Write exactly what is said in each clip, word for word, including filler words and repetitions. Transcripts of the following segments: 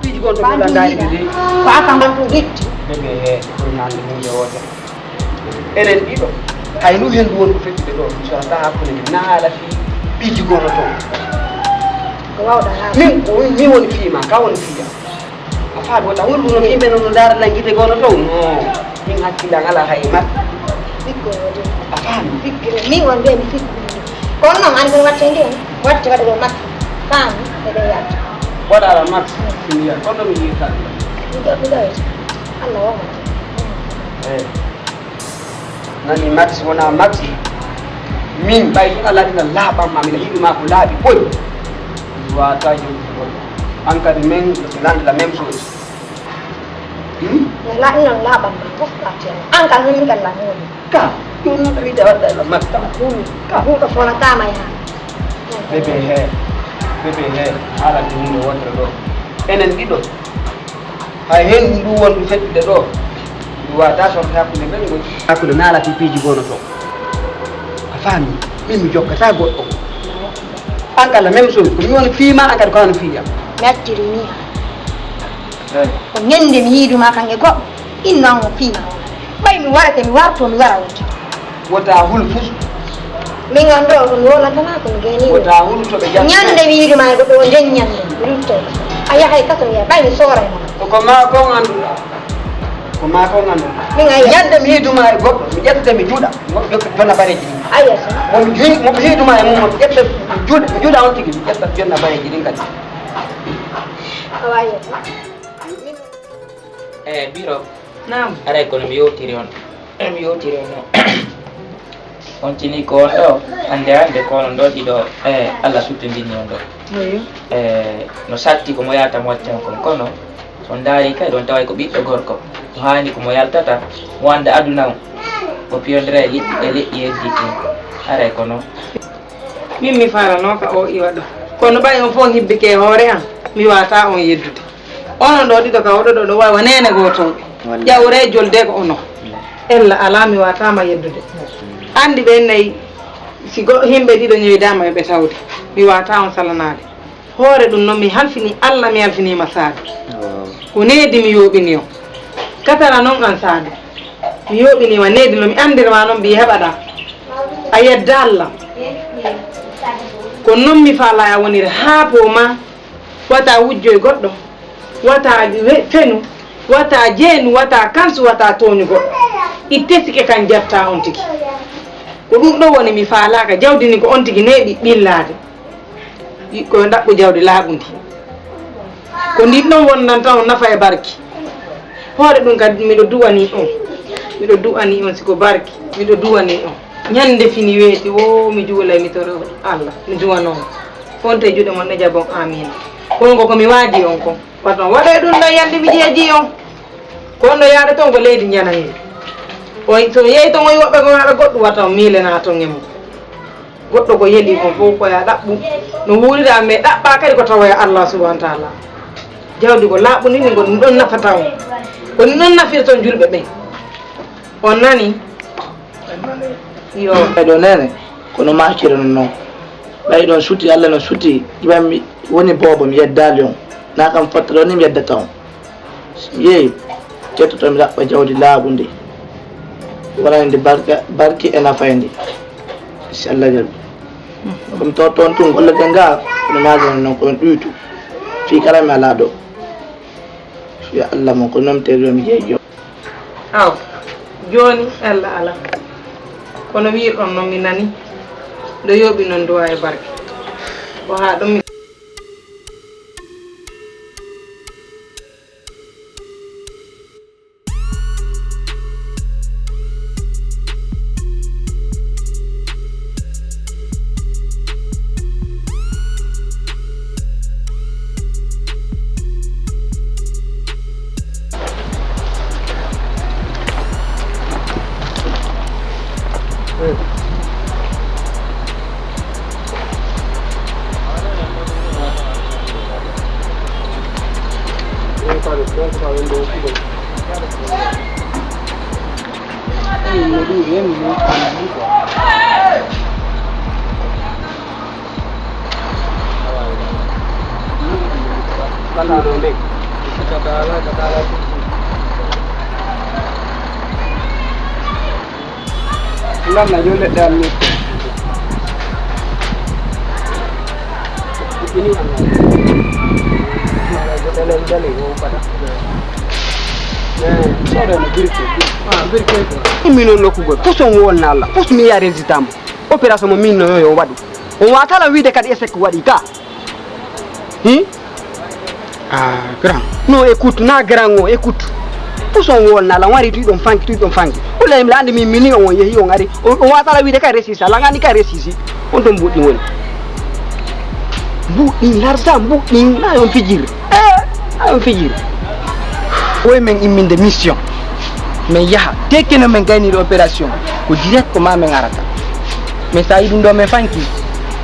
Piiji gonɗo ɗo landaani mi de. Ko afan ɗum yetti. Bebe he, ko nande hunde wootere. Enen ɗiɗo. Hay nu hendu won ko fettude ɗo. Mi sonata hakkunde men. Na haala fii piiji gonɗo toon. Ko wawɗa haala. Min, ko min woni fii ma, ka woni fii am. A faami wota won ɗum no fii men no ndaara lan gite gonɗo toon. No. Min hakkillan alaa hay e maɓɓe. Bikko woni. A faami? Bikko min won ɓe mi sikku. Kono noon an kono watte ndiyam. Watte waɗa ɗo makko. Faami. E ɗo yatta. Waɗa ala makko. Sindiya. Kono mi yii tan. Mi ɗo, mi ɗo. Allah woma. Eh. Nani Max wona Max. Min ɓay ɗum Allah dina laaɓan ma, mina yiɗu ma ko laaɓi boy. Wata jom ko. An kadi men lande la même chose. Hmm? La non laaɓan ma fof parti. An kan min kan la moni. Ka, ɗum no tawi da wadda la Max. Ka. Ɗum ɗo fona tama ya. Bebe he. Bebe he. Ala ɗum no wonde ɗo. Enen ɗiɗo. Hay heen ndu wondu fettude ɗo, ndu waawata sorte hakkunde men ngol. Hakkunde naala fii piiji gono to. A faami? Min mi jokkata goɗɗo. An kala même chose, ko mi woni fii ma, an kadi ko an fii am. Mi acciri ni. Eh. Ko ñande mi yiiduma kanke goɗɗo, inno an o fii ma. Ɓay mi warate, mi warto, mi wara wonde. Wota hul fus. Min an ɗo, ko mi wonatana, ko mi gayni. Wota hul to ɓe jaɓi. Ñande mi yiɗuma e goɗɗo, o nden ñande, mi lutto. A yahay kaso, mi yaha, ɓay mi sooray ma. Ko ma ko annduɗa. Ko ma ko annduɗa. Min ay. Ñande mi yiɗuma e goɗɗo, mi ƴettete mi juuɗa. Mo jokka jonna bareji ɗi. Ayo, so. Mo mi hi-, mo mi yiɗuma e mum, mo mi ƴetta mi juuɗa, mi juuɗa on tigi, mi ƴetta jonna bareji ɗin kadi. Awa, ayo. Eh, Biro. Naam. Aray kono mi yewtiri on. Eh, mi yewtiri on no. On tini ko on ɗo, hannde hannde ko on ɗo ɗiɗo, eh, Allah suttindini on ɗo. Eyo. Eh, no satti ko mo yata mo waccan kon kono, so on ndaari kadi on taway ko ɓiɗɗo gorko. No haani ko mo yaltata, mo annda aduna on. Ko piyondira e liɗɗi, e leƴƴi heddi ɗin. Aray kono. Min mi faalano ka o iwa ɗo. Kono ɓay on fof hibbike e hoore am, mi wata on yeddude. Onon ɗo ɗiɗo ka oɗo ɗo, ɗo wawa neene gootooɓe. Wallahi. Ƴawre jolde ko ono. Ella alaa mi waataama yeddude. Anndi ɓeen nayi, si go-, yimɓe ɗiɗo ñoydaama e ɓe tawde, mi waata on salanaade. Hoore ɗum noon mi halfini Allah, mi halfinii ma Saadu. Waaw. Ko needi mi yooɓini on. Katara noon aan Saadu. Mi yooɓinii ma needi no mi anndir ma noon mbi heɓaɗaa. A yeddaali lam. Ko noon mi faalaa a wonire haa poo ma. Wata wujjoy goɗɗo, wata we-, fenu, wata jeenu, wata kansu, wata tooñu goɗɗo. Itte sike kan jetta on tigi. Ko ɗum ɗo woni mi faalaaka jawdi ni ko on tigi neeɓi ɓillaade. Yi-, ko yo ɗaɓɓu jawdi laaɓundi. Ko ndin ɗon wondan tan on nafa e barki. Hoore ɗum kadi miɗo duwani on. Miɗo duwani on siko barki. Miɗo duwani on. Ñande fini weeti wo mi juulay mi toro Allah. Mi duwano on. Fonte juuɗe mon ne jabon. Amin. Kon ko ko mi waaji on kon. Waton waɗa e ɗum ɗan yande mi jeeji on. Ko on no yaade ton ko leydi njanani. O so yeeyi ton o yi woɓɓe ko waɗa goɗɗum wata on miilana ton e mum. Goɗɗo ko yeli on fof ko ya ɗaɓɓu. No wuurira mais ɗaɓɓa kadi ko tawoya Allah subhanahu wa taala. Jawdi ko laaɓundi ni ko ɗum ɗon nafata on. Ko ɗum ɗon nafirton julɓe ɓen. On nani? Yo. Ɓay ɗo nene, kono maacirano noon. Ɓay ɗon suti, Allah no suti, jiɓan mi woni boobo, mi yeddaali on. Na kam fottata on ni mi yeddata on. Si mi yeeyi, kettoto mi ɗaɓɓa jawdi laaɓundi. Wonani ndi barka, barki e nafayndi. Si Allah jaɓi. Kono to toon tun golle ɗen ga, kono maacirano noon, kono ɗuytu. Fii kala mi alaa ɗo. Yo Allah mo ko noon teri mi yeeyi. Aw, jooni Allah alaa. Kono wiirɗon noon mi nani, nde yooɓi noon duwa e barke. Ko haa ɗum mi Ɓannaɗo nde. Lanna yo leɗɗe am ni. Ini wanga. Dale, dale, yo pada. Eh, soda no birke. Ah, birke. Min on nokkugol. Pus on wonna Allah. Pus mi ya résultat mo. Opération mo min no yo waɗu. On watala wiide kadi échec waɗi ka. Hmm? Ah, grand. Non, écoute, na grand o, écoute. Pus on wonna la wari tu ɗon fanki, tu ɗon fanki. Wala mi landi mi mini on yehi on ari. On watala wiide ka resisa, la ngani ka resisi. On ɗon buɗɗi woni. Buɗɗi larta, buɗɗi na yon fijir. Eh, na yon fijir. Oye men imminde mission. Men yaha. Te keno men gayniri opération. Ko direct ko ma men arata. Men sa yiɗum ɗo men fanki.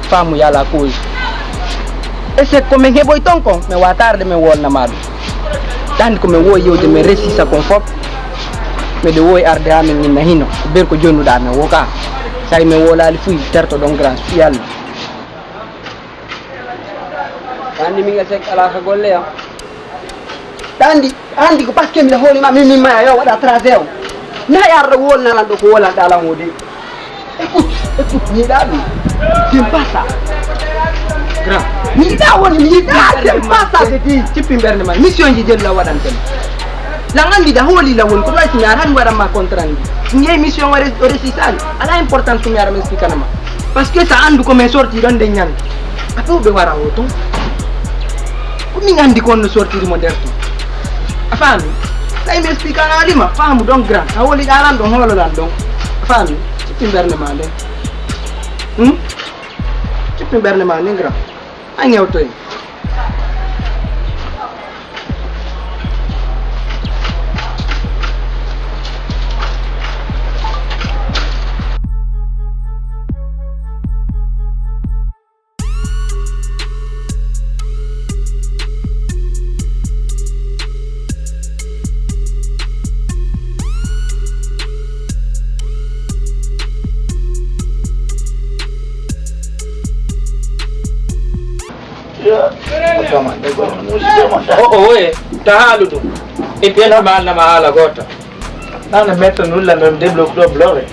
Faamu yala koye. Ese ko men heɓoy ton kon, men watarde men wonnama ɗum. Ɗandi ko men wowi yewde men resisa kon fop. Meɗe wowi arde ha men inna hino. Ber ko jonnuɗa men woka. Sa men wolali fuy terto ɗon grand fi Allah. Andi min e sek ala ka golle yam. Ɗandi, andi ko parce que miɗa hooli ma min min maya yo waɗa tracé o. Na yarɗo wolnalan ɗo ko wolanɗa lan wodi. Écoute, écoute, mi yiɗa ɗum. J'aime pas ça. Grand. Mi yiɗa woni, mi yiɗa, j'aime pas ça, je dis. Cippi ɓernde ma. Mission ji jella waɗanten. Lan andi da hooli la woni ko ɗo mi ara mi waɗan ma contrat ndi. Mi yehi mission o resi sali. Ala importance ko mi ara mi explique ma. Parce que sa andu ko min sorti ɗon nde ñande. A ɗo ɓe wara o ton. Ko min andi ko on no sortiri mo nder ton. A faami? Tawi mi explique an alima, faamu ɗon grand. A woli ɗa lan ɗon, hoolo lan ɗon. A faami? Cippi ɓernde ma nden. Hmm? Cippi ɓernde ma nden grand. A ñewtoyi. O, o, oye, ta haalu ɗum. E piyanama annama haala goota. Nana metto nulla men deblo ɗo blore.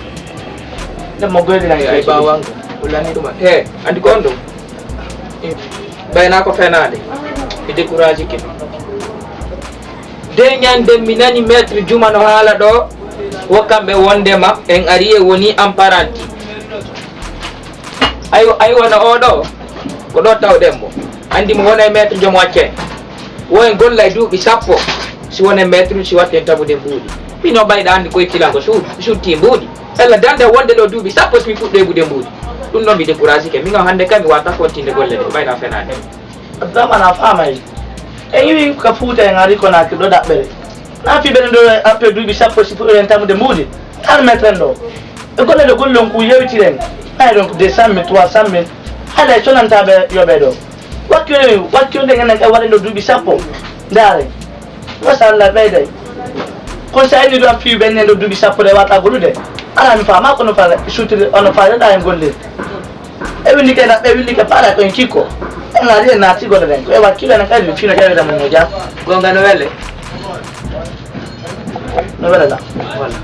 Nde mo goyde na ay bawang. Ulani ɗum. He, andi ko on ɗum. Bayna ko fenaande. Mi décourage ke. De ñande mi nani maître Juma no haala ɗo. Wo kamɓe wondema en ari e woni en paranti. Aywa, aywa, no oɗo, ko ɗo tawɗen mo. Andi mo wona e maître joom wacce. Wo en golla e duuɓi sappo, si wonen maître, si watten tabude mbuuɗi. Min o ɓayɗa andi koye kilango su-, sutti mbuuɗi. Ella dande wonde ɗo duuɓi sappo si mi fuɗɗo e bude mbuuɗi. Ɗum noon mi décourage ke. Min o hannde kay mi wata fontinde golle ɗe, ɓayɗa fenaade. Abdourahmane a faamay. En iwi ka Fuuta en ari Konaakiri ɗo ɗaɓɓere. Na fi ɓen ɗo après duuɓi sappo si fuɗɗoɗen tamude mbuuɗi. An metren ɗo. E golle ɗo gollon ku yewtiren. Ay donc deux cent mille, trois cent mille. Haɗa e sonanta ɓe yoɓe ɗo. Wakkiyo, wakkiyo nde enen kay waɗen ɗo duuɓi sappo. Ndaare. Masha Allah ɓeyday. Kono sa ini ɗo an fiyu ɓen nen ɗo duuɓi sappo ɗe wata gollude. Ala mi faama kono fa sutiri ono faade ɗa en golle. E windi ke ɗaɓɓe windi ke paɗa ko en kikko. En ari en naati golle ɗen. Ko e wakkiyo enen kay fino ƴewde mo mo jam. Gonga no wele. No wele la. Voilà.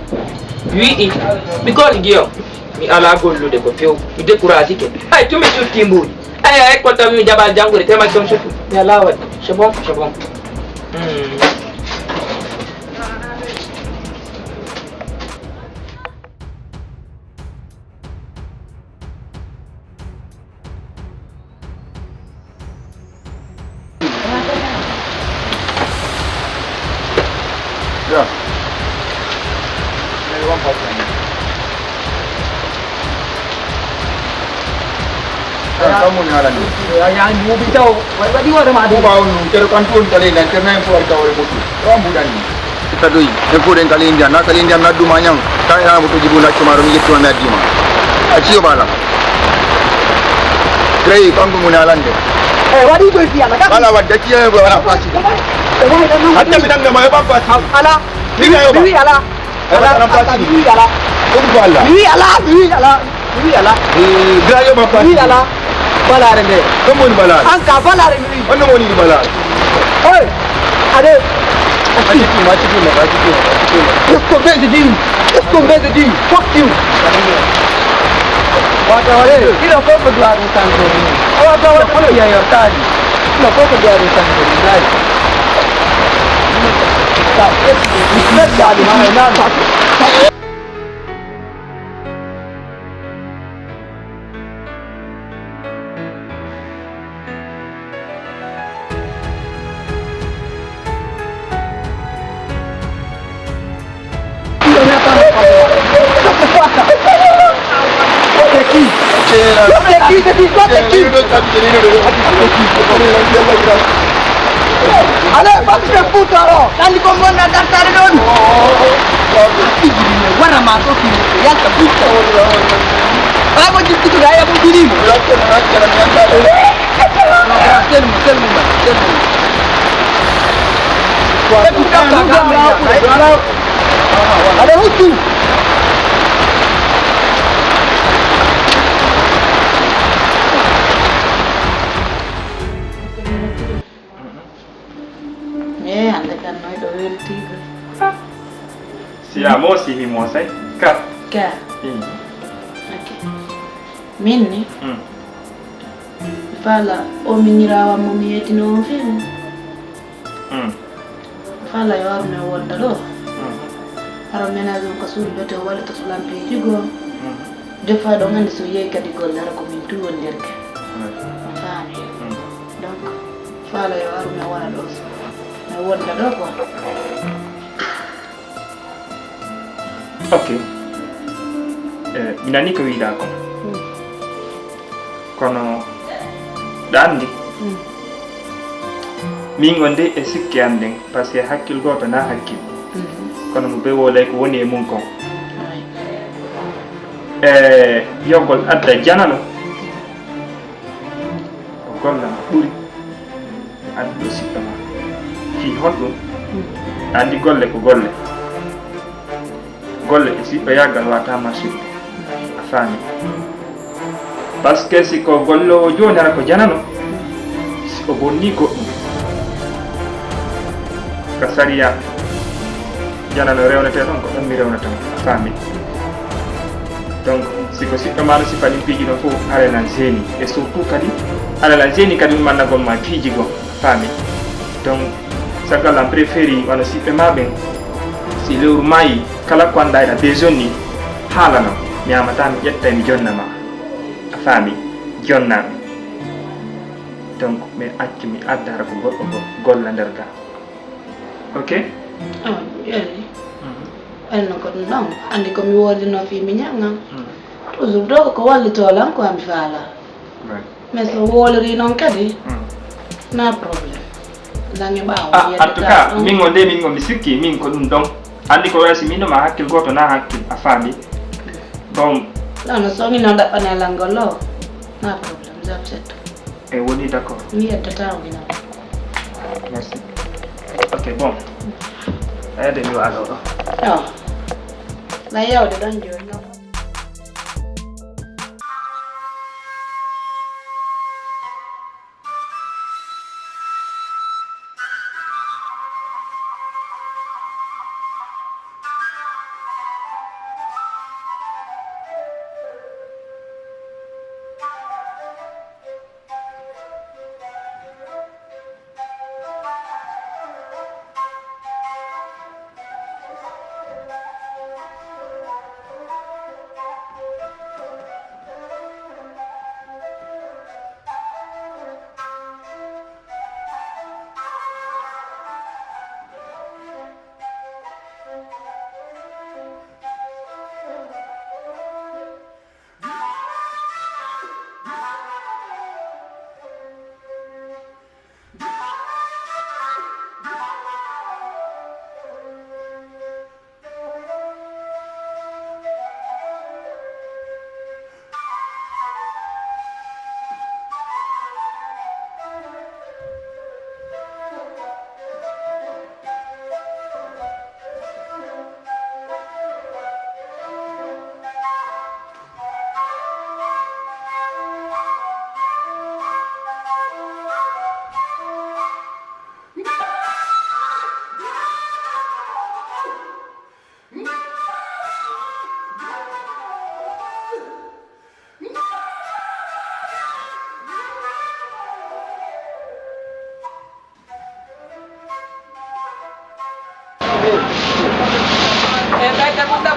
Wi'i mi gol giyo. Mi ala gollude ko few. Mi décourage ke. Ay tumi sutti mbuuɗi. Ay ay ko tawi mi jaɓa janngude tema son sutu. Mi ala waɗi. C'est bon, c'est bon. Hmm. Ya. Kamuni alani. Ya, ya, ni ubi tau. Wa-, waɗi hoore ma ɗum. Ɓaawo ɗum, kere ko an toon kala ina, kere nayi fof ari ka hoore moƴƴu. Ɗo mbuɗan ni. Tadoyi, en fof ɗen kala Indian, na kala Indian nadduma ñam. Ka ina mo to jibu naccu ma ɗo mi ƴettuma mi addima. A ciyo bala. Kere ko an ko muni alande. E waɗi koye fiyana kam. Wala wadde ciyo e wala fasi. Hatta mi tan ma e ba fasi. Ala. Mi wi ala. Ala, ala, mi wi ala. Ɗum ko Allah. Mi wi ala, mi wi ala, mi wi ala. Eh, gra yo ma mi wi ala. Balaare nde. Ɗum woni balaare. An ka balaare mi wi. Honno woni balaare? Oy, ade, Accitima, accitima, accitima, accitima. Qu'est-ce qu'on fait, je dis? Qu'est-ce qu'on fait, je dis? Fuck you. Wata wata. Ino fof ko duwaɗum kanko. Wata wata. Fof yeeyo taali. Ino fof ko duwaɗum kanko. Taali. Taali. Taali. Allez, va te faire foutre alors. Nandi ko gonna dartare ɗon. Wara ma to ki yalta butta. Ba mo jikki to ya mo bini. Selmu, selmu, selmu. Selmu, selmu. Aɗa huccu. E hannde kan noy ɗo weltiiɗo. Si a moosi mi moosay. Ka. Ka. Mm. Ok. Min ni. Mm. Fala o miñiraawa mo mi yeetino on fii mum. Mm. Fala yo ar mi wonda ɗo. Mm. Hara ménage on ko suudu dote o waɗata so lampeeji goo. Mm. Jofa ɗon hannde so yehi kadi golle hara ko min tu wondirke. Mm. On faami. Mm. Donc fala yo ar mi wona ɗo so mi wonda ɗo quoi. Ok. Eh, mi nani ko wiɗa kon. Mm. Kono ɗa anndi, mm, min on de e sikke an nden, parce que hakkil gooto na hakkil. Mhm. Kono mo be wolay ko woni e mum kon. Ay. E yogol adda janano. Ko golle ma ɓuri. Anndi ɗo siɗɗo ma. Fii honɗum? Mm. Anndi golle ko golle. Golle e siɗɗoyaagal wata marsude. A faami? Parce que si ko golloowo jooni hara ko janano, si o bonni goɗɗum, ka sariya janano rewnete ɗon, ko ɗon mi rewnata mo. A faami? Donc, si ko siɗɗo ma no sifanin piiji ɗon fof, hara nan seeni. Et surtout kadi, hara nan seeni kadi ɗum annagol ma piiji goo. Faami. Donc, sagal am préféré wano siɓɓe ma ɓen, si lewru maayi, kala ko annda ena besoin ni, haalanam. Mi yamata mi ƴetta mi jonna ma. A faami? Jonna mi. Donc, mi accu mi adda hara ko goɗɗo go-, golla nder ga. Ok? Oh, ƴeewi. Mhm. Ɓen no ko ɗum ɗon. Anndi ko mi woodino fii mi ñaŋŋan. Mhm. Toujours ɗo ko wallitoo lan ko mi faala. Right. Mais so woolori noon kadi, mm, na problème. Lange ɓaawo. Ah, en tout cas, min o nde min o mi sikki, min ko ɗum ɗon. Anndi ko waysi min ɗo ma hakkil gooto na hakkil, a faami. Bon. Non, non, so ngino ɗaɓɓana lanngol ɗo, na problème, j'accepte. E woni d'accord. Mi yeddata o ngino. Merci. Ok, bon. Ayde mi waalo ɗo. Non. Na yawde ɗon jooni, non.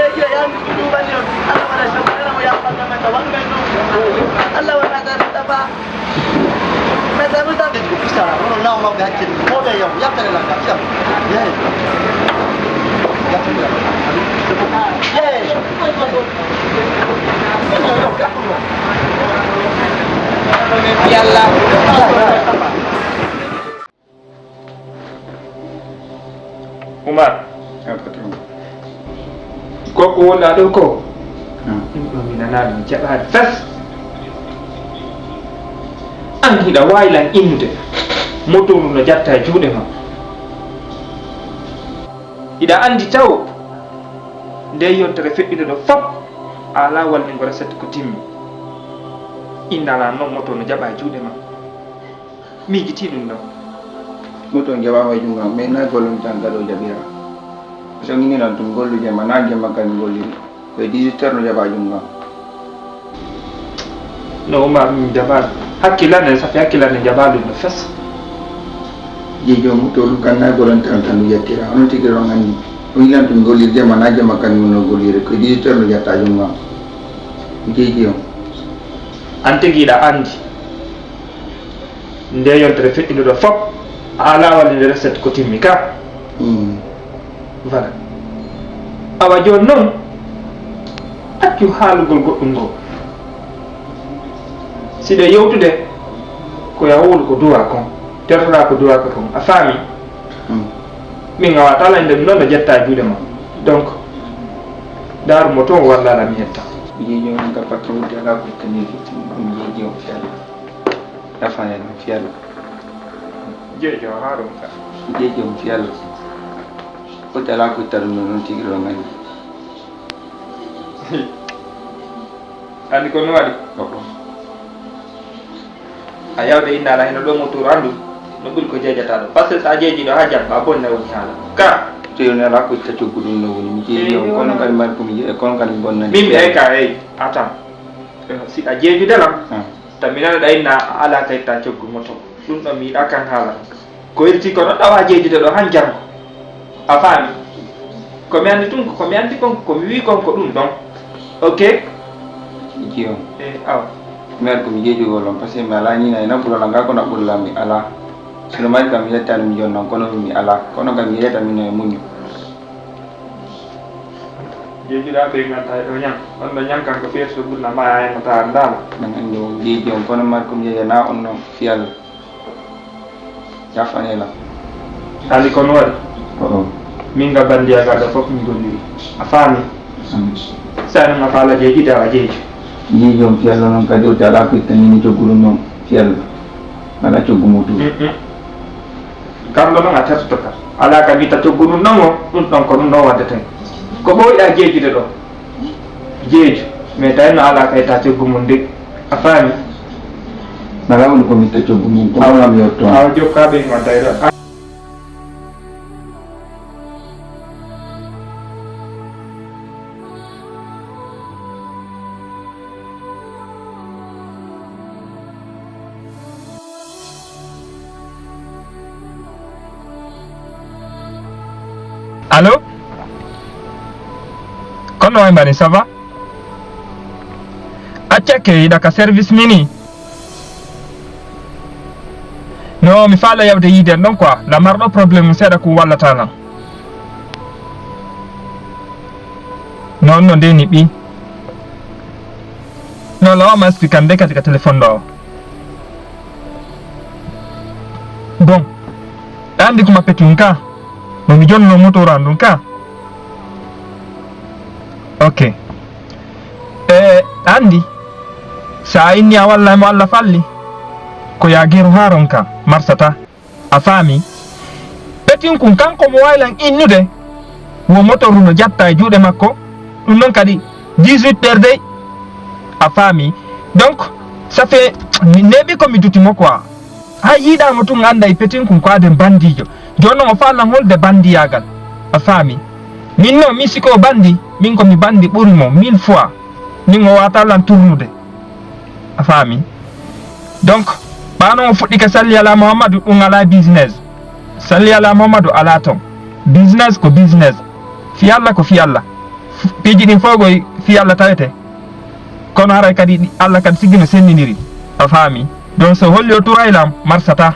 Ɓe gila yaami ko duuɓani on. Allah waɗa sabara mo yaɓɓata men ka wanga ɗum. Allah waɗa ka Mustafa. Meta Mustafa ko bisa. Ono nawa mawɓe hakkille. Mawɓe yaw. Yaɓɓere lan ka. Yaw. Yeey. Yaɓɓere lan. Yeey. Yalla. Umar. Ah, patron. Ko ko wonɗaa ɗo ko? Hmm. Ɗum ɗo mi nanaani, mi jaɓaani fes. An hiɗa waawi lan innude moto ndu no jatta e juuɗe ma. Hiɗa anndi taw nde yontere feƴƴude ɗo fop a alaa wallingo recette ko timmi. Inna lan noon moto no jaɓa e juuɗe ma. Miijitii ɗum ɗon. Moto jaɓaama e junngo am, mais na gollum tan kadi o jaɓira. So ngiɗiran tun gollude ma, na jemma kadi golliri. Ko e dix-huit heures no jaɓa junngo am. No Umar min jaɓaali. Hakkilane, safi hakkilane jaɓaali no fes. Jeejo moto ɗum kan na gollum tan tan ɗum yettira. Hono tigi ɗon anndi. O yilan tun gollirde ma, na jemma kadi no golliri. Ko e dix-huit heures no jatta junngo am. Jeejo. An tigi hiɗa anndi. Nde yontere feƴƴude ɗo fop, a alaa wallude recette ko timmi ka. Mm. Voilà. Awa jooni noon, accu haalugol goɗɗum ngol. Si ɗe yewtude, ko ya wowlu ko duwa kon, tertoɗaa ko duwa ko kon. A faami? Mm. Min ngawata ala inde ɗum ɗon no jetta e juuɗe ma. Donc, daaru mo toon walla ala mi yetta. Jeejo on ka patron wudde alaa ko ittani ɗum jeejo on fella. Yafane no fiyalla. Jeejo, haa ɗum ka. Jeejo, mi fiyalla. Ko tala ko taru no non tigi ro ngani. Andi ko no waɗi? Ko ko. A yawde inna ala hino ɗo mo turu andu. No ɓuri ko jeejata ɗo. Parce que sa jeeji ɗo ha jam, ba bonna woni hala. Ka. Te yo ne ala ko itta coggu ɗum no woni. Mi jeeji on, kono kadi mari ko mi jeeji, kono kadi bonna. Min mi eka, ey, atam. Si a jeejude lam. Hmm. Tan mi nana ɗa inna a alaa ka itta coggu moto. Ɗum ɗon mi yiɗaa kan haala. Ko irti ko noon ɗawa jeejude ɗo han janngo. A faami? Ko mi anndi tun, ko mi anndi kon, ko mi wii kon ko ɗum ɗon. Ok? Jiyo. Eh, awa. Mi ari ko mi jeejugol on, parce que mi alaa ñiina e naɓɓulola ngaa ko naɓɓulola mi alaa. Sino mari kam mi yettaani mi jon noon, kono mi alaa. Kono kam mi yeeta min no e muñu. Jeejuɗaa ɓe nganntaa e ɗo ñan. On ɗo ñan kanko feesu ɓurna ma a yannata anndaama. Nan anndi on jeeji on, kono mari ko mi yeeyanaa on noon fiyal. Yafane lam. Anndi ko no waɗi? Min ga banndiya ga ɗo fof min golliri. A faami? Sani ma faala jeeji dawa jeeji. Jeeji on fiyal noon kadi o tala ko ittani ni coggu ɗum noon fiyal. Wala coggu mo tuuti. Kam ɗo noon a tertoto ka. Alaa ka mbiita coggu ɗum ɗon o, ɗum ɗon ko ɗum ɗon waddata hen. Ko ɓooyɗaa jeejude ɗo. Jeeju, mais tawi no alaa kay ta coggu mum de. A faami? Nala woni ko mbiita coggu mum, ko ɗum am yotto. Awa jokka ɓe ma tawi ɗo. Allo? Kono way mbaɗi, ça va? Acca ke yiɗa ka service mini. No, mi faala yawde yiiden ɗon quoi. La marɗo problème seeɗa ko wallata lan. Non, no nde niɓɓi. No, lawa ma explique an de kadi ka téléphone ɗo. Bon. Ɗa Anndi ko ma petit un ka. No mi jonno moto ran ɗum ka. Ok. E anndi, so a inni a walla mo Allah falli, ko ya geru haa ronka, marsata. A faami? Petit un kun kanko mo waylan innude, wo motoru no jatta e juuɗe makko, ɗum noon kadi dix-huit heures dey. A faami? Donc, ça fait, mi neeɓi ko mi duti mo quoi. Hay yiiɗaama tun annda e petit un kun ko aden bandiijo. Jooni noon o faallan holde bandiyaagal. A faami? Min noon, mi siko o bandi, min ko mi bandi ɓuri mo mille fois. Min o waata lan turnude. A faami? Donc, ɓaano o fuɗɗi ka salli ala Muhammadu, ɗum ala business. Salli ala Muhammadu ala ton. Business ko business. Fi Allah ko fi Allah. F-, piiji ɗin fof koy fi Allah tawete. Kono haray kadi ɗi-, Allah kadi sigi no senndindiri. A faami? Donc, so holli o turaylam, marsata.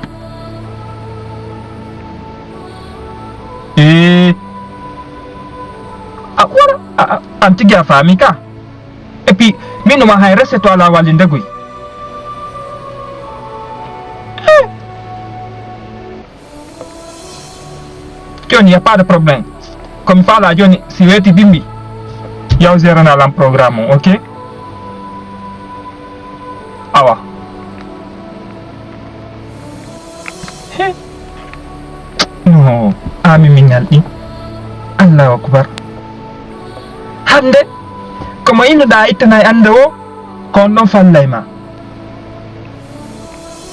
Ee. A, wala, a, a, an tigi a faami ka. Et puis, min ɗuma hay recette to ala wallinde guy. Eh. Jooni, y a pas de problème. Ko mi faala jooni, si weeti bimbi, yaw gérana lan programme on, ok? Awa. He. No, ami mi ñalɗi. Allahu akbar. Hannde, ko mo innuɗaa ittana e annde o, ko on ɗon fallay ma.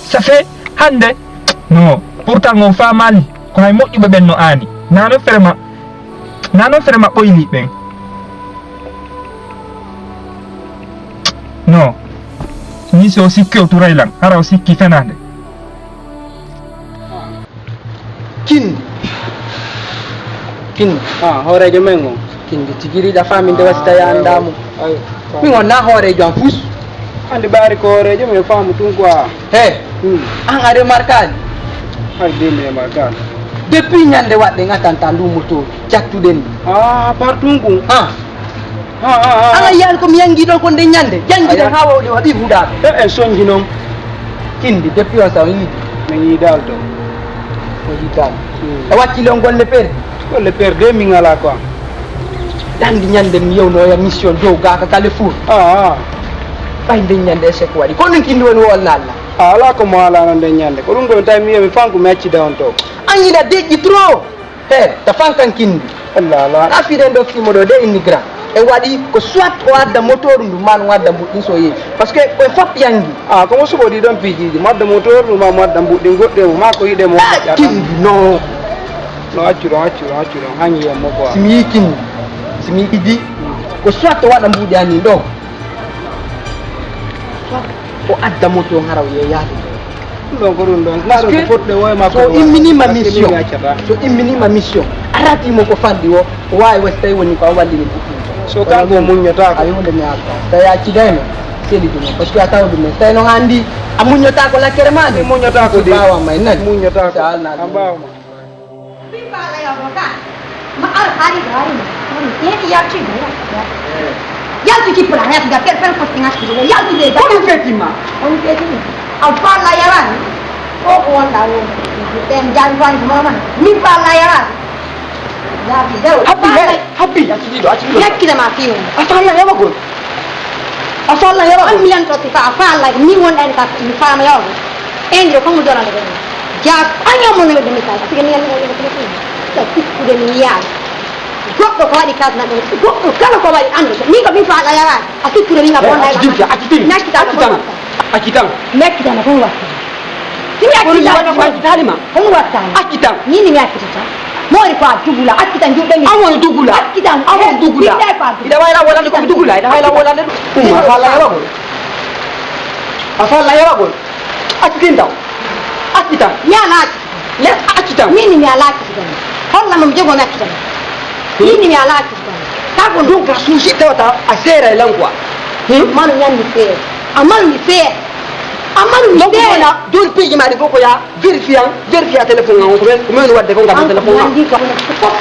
Ça fait hannde, no, pourtant on faamaali ko hay moƴƴuɓe ɓen no aani. Na non fere ma, na non fere ma ɓoyli ɓen. No, ni so o sikki o turay lan, hara o sikki fenaande. Kindi. Kindi. Ah, hooreejo men on. Kindi tigi riiɗa faaminde wasita ya anndaa mo. Ay, ay. Min on na hooreejo am fus. Hannde ɓaari ko hooreejo men faamu tun quoi. He. Hmm. An a remarkaali? Hay de mi remarkaali. Depuis ñande waɗɗen attentat ndu moto jattuɗen. Ah, par tun kun. Ah. Ha, ha, ha. Ala yiyan ko mi yangi ɗon ko nde ñande. Yangi ɗen ha wawde waɗi huɗaɓe. E, en sonji noon. Kindi, depuis on sa on yiidi. Min yiidaali to. O yiidaali. Hmm. E wakkile on golle perdi. Golle perdi, min ala quoi. Ɗandi ñande mi yewnoya mission dow gaka Carrefour. Ah, ah. Ɓay nden ñande échec waɗi. Ko ɗum kindi woni wolna Allah. Ah, ala ko mo alano nden ñande. Ko ɗum ko tawi mi wiya mi fanku mi accida on to. An yiɗa deƴƴi trop. He, ta fankan kindi. Allah, Allah. Affaire ɗo fimo ɗo de immigrant. E waɗi ko soit o adda motoru ndu ma o adda mbuɗɗin so yehi. Parce que ko e fop yangi. Ah, ko mo suɓo ɗi ɗon piijiji. Mo adda motoru ndu ma mo adda mbuɗɗin goɗɗe mo ma ko yiɗe mo. Ah, kindi, no. No, accu ɗon, accu ɗon, accu ɗon. Hangi yemmo quoi. Si mi yi kindi. Si mi yi kindi. Ko soit o waɗa mbuɗi anin ɗo. Soit o adda moto o hara o yeeyaade. Ɗum ɗon ko ɗum ɗon. Parce que so imminiima mission, so imminiima mission, a raati mo ko fanɗi o, o waawi wasi tawi woni ko a wallini ɗum. So kanko o muññotaako. Ay, huunde mi arta. Tawi a acciday mo, seli ɗum. Parce que a tawa ɗum. Tawi noon a anndi, a muññotaako lakkere maa nde. Mi muññotaako de. Mbaawa ma en nani. Muññotaako. Sa alnaali. A mbaawa ma. Min faala yawgo ka. Ma ar hari hari ma. Woni teeɗi yalti go. Yalti ki pula yalti da per per ko tinga ki. Yalti de. Ko ɗum fetima? On fetima. Al faala yawan. Ko ko wonda won. Ben jari wani mama. Min faala yawan. Yalti de. Habbi he. Habbi. Accidiɗo, accidiɗo. Yakkida ma fiyo. A faala yawagol. A faala yawagol. An milan to ka a faala ni won en ka mi faama yawagol. Enjo ko mo jona de. Ja anya mo ne de mi ka. Tige mi yan ko de. Ta tikkude mi yaal. Goɗɗo ko waɗi kasna ɗum. Goɗɗo kala ko waɗi anndu. Min ko min faala yawaade. A sikkude min a bonda. Accitan, accitan. Nakkita ko. Accitan. Nakkita na ko waɗi. Simi accitan. Ko waɗi ko accitani ma. Ko waɗi. Accitan. Ni ni mi accitata. Mori ko a dugula. Accitan juɗe mi. Amon dugula. Accitan. Amon dugula. Ida wayla wala ko dugula. Ida wayla wala. Ɗum a faala yawagol. A faala yawagol. Accitan taw. Accitan. Yana. Les accitan. Min mi ala accitan. Holla mo mi jogo mi accitan. Min mi ala accitan. Ka ko ɗum ka suusi tawata a seera e lan quoi. Hmm? Manu ñanni feere. A manu mi feere. A manu mi feere. Donc wona don piiji ma ɗi fof ko ya vérifier an, vérifier téléphone an ko men ko men wadde fof ngam téléphone an.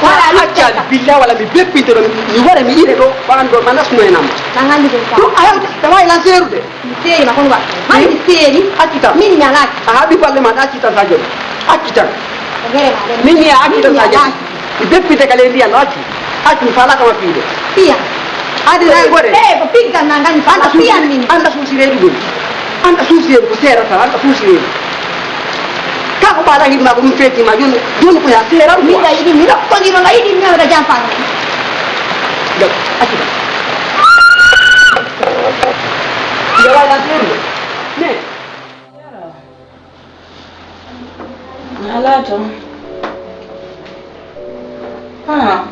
Wala acca billa wala mi beppinte ɗo mi wara mi ire ɗo ɓan ɗo ma nasno e nam. Ɗum a yawta tawa e lan seerude. Mi seeri ma, kono waɗ. Hannde mi seeri. Accitan. Min mi alaa. A haɓi balle ma, accitan Sadio. Accitan. Min mi acci ɗon a jaɓi. Mi deppite ka leydi an acci. Acci mi falaka ma piide. Piya. Adi na gore. Eh, ko piggal na ngani fala piya min. Anda suusi reedu ɗum. Anda suusi reedu ko seerata, anda suusi reedu. Ka ko ɓaɗa yiɗi ma ko ɗum feeti ma joni, joni ko ya seera ɗum. Min ga yiɗi mi ɗo ko ngiro ga yiɗi mi wada jamfa. Acci. Ya wala seeru. Ne. Alaa toon. Ah.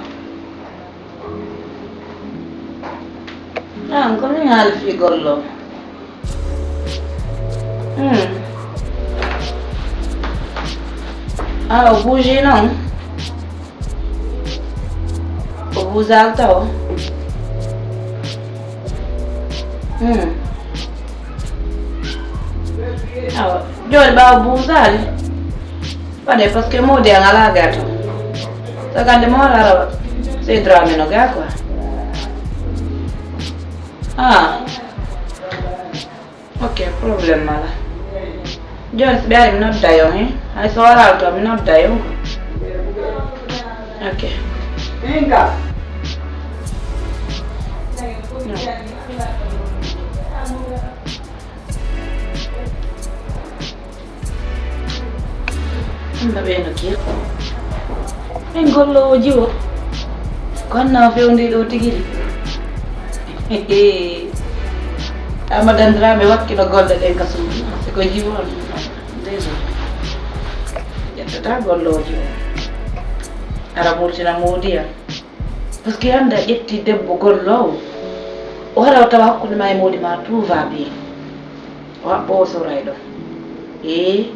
Ah, ko min haali fii gollo. Hmm. Ah, o bougie noon. O buusaali taw. Hmm. Awa, jooni ɓaawo buusaali. Waɗe, parce que moodi an alaa gaa toon. Sagande mo ara ara, c'est drame no gaa quoi. Ah. Ok, problème alaa. Jooni so ɓe ari mi nodda yo, hein? Hay so waraali toon mi nodda yo. Ok. Inga. Anda ɓe no kiir. En golloowo jiwo. Ko anna o fewndi ɗo tigi ri. Amadan Dramé wakkilo golle ɗen ka suudu. Si ko jiwo on. Déjà. Ƴettata golloowo jiwo. Ara murtina moodiya. Parce que hannde a ƴetti debbo golloowo. O hara o tawa hakkunde ma e moodi ma tout va bien. O haɓɓo o soray ɗon. Ee,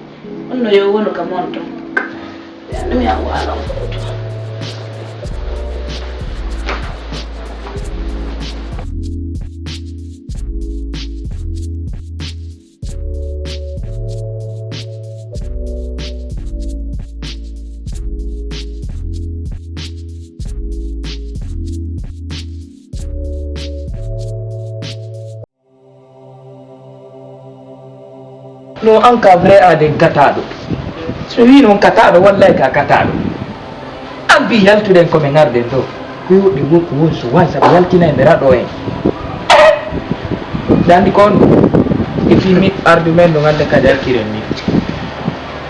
on no yo wonu ka mon ton. Ɓe anndu mi an waalon ko ɗo ton. No an ka vrai aden kataaɗo. So wi non kataaɗo, wallahi ka kataaɗo. An bi yaltuɗen ko min arden ɗo. Ko yoɓi wonko woni so wasa ɓe yaltina e nder aɗo en. Dandi kon e fi mi ardu men no gande ka jalkiren ni.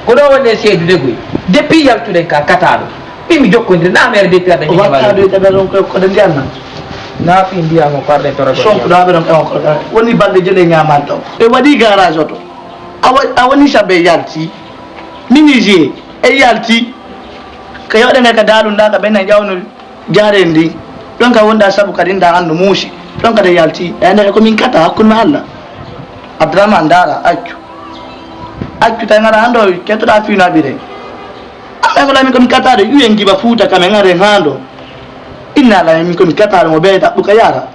Ko ɗo wonde seedude goy. Depuis yaltuɗen ka kataaɗo. Min mi jokkodiri na mere depuis adda o watta ɗo taɓa ɗon koye koɗo ndiyan nan. Na fi ndiyan o parɗe toro sonko ɗo aɓe ɗon ɓe on koɗo woni balɗe jele ñaman ɗon. Ɓe waɗi garage oto. Awa awa ni sabe yalti. Minisier e yalti. Ka yoɗe nde ka dalunda ka ɓen na jawno jaren ndi. Ɗon ka wonda sabu kadi nda andu muusi. Ɗon kadi yalti. E nde ko min kata hakkunde ma Allah. Abdourahmane dara accu. Accu tawi ngara hande o kettoɗa fiinaɓire. Amma ko lamin komi katade uyen giba fuuta kamen are hando. Inna lamin komi katade mo be daɓɓuka yara.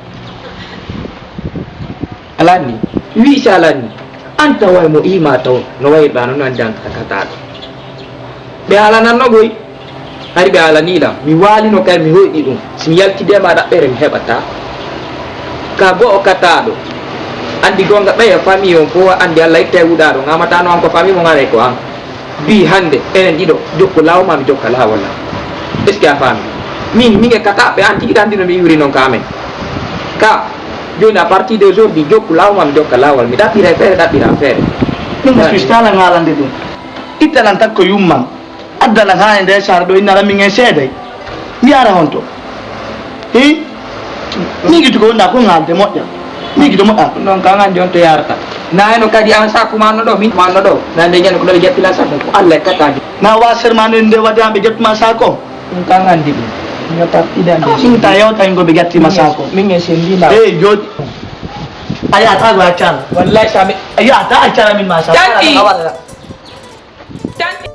Alani wi si alani an tawa mo ima taw no wayirɗa noon andi an kataɗo. Ɓe alananno goy. Hari ɓe alani lam mi walino kay mi hoyɗi ɗum. Si mi yaltide ma ɗaɓɓere mi heɓata. Ka go'o kataɗo andi gonga ɓeya famille on fof andi Allah itta e wuɗaɗo ngamatano an ko famille mo ngare ko an. Mbi hannde enen ɗiɗo jokku laawol ma mi jokka laawol am. Est ce que a faami? Min min e kata ɓe an tigi ɗan ɗino mi iwri noon ka amen. Ka jooni à partir de aujourd'hui jokku laawol ma mi jokka laawol mi ɗaɓɓira e feere ɗaɓɓira feere. Min mi sustala ngaalande ɗum. Ittalan takko yummam. Addalan haa e nder saare ɗo innara min en seeday. Mi ara honto? Hi? Min gito ko wonda ko ngaalde moƴƴa. Min gito moƴƴa. Ɗum noon kan an jonto yarata. Na eno kadi an sakku ma no ɗo min ma no ɗo. Na nde jano ko ɗo ɓe jappila sakku ko Allah e kataji. Na wa sermande nde wadi an ɓe jappima sakko. Ɗum kan andi ɗum. Ñota idande. Sinta yewta en go ɓe jattima sakko. Min e sendi na. Eh jodi. Aya ta go accan. Wallahi sami. Aya ta accan min ma sakko. Tanti. Tanti.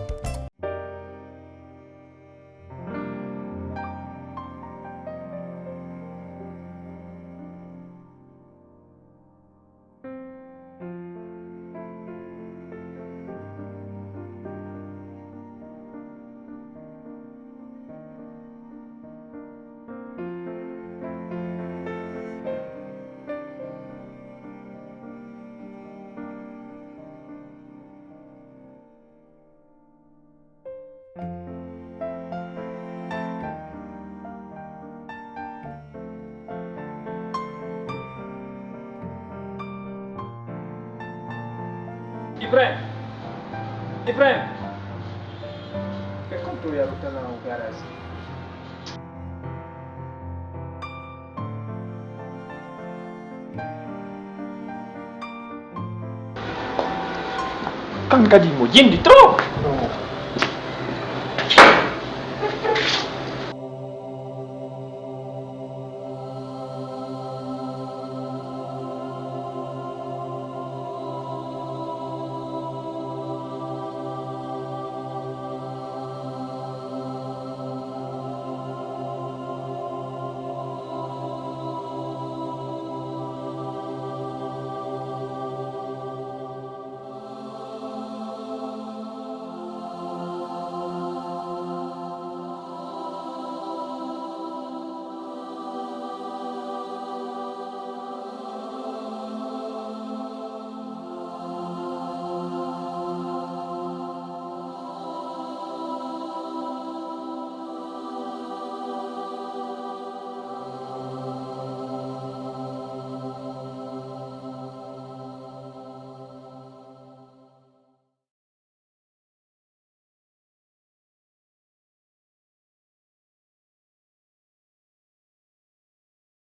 Ibrahim. Ibrahim. Ɓe konto yaru tana o garage. Kan kadi mo jendi trop.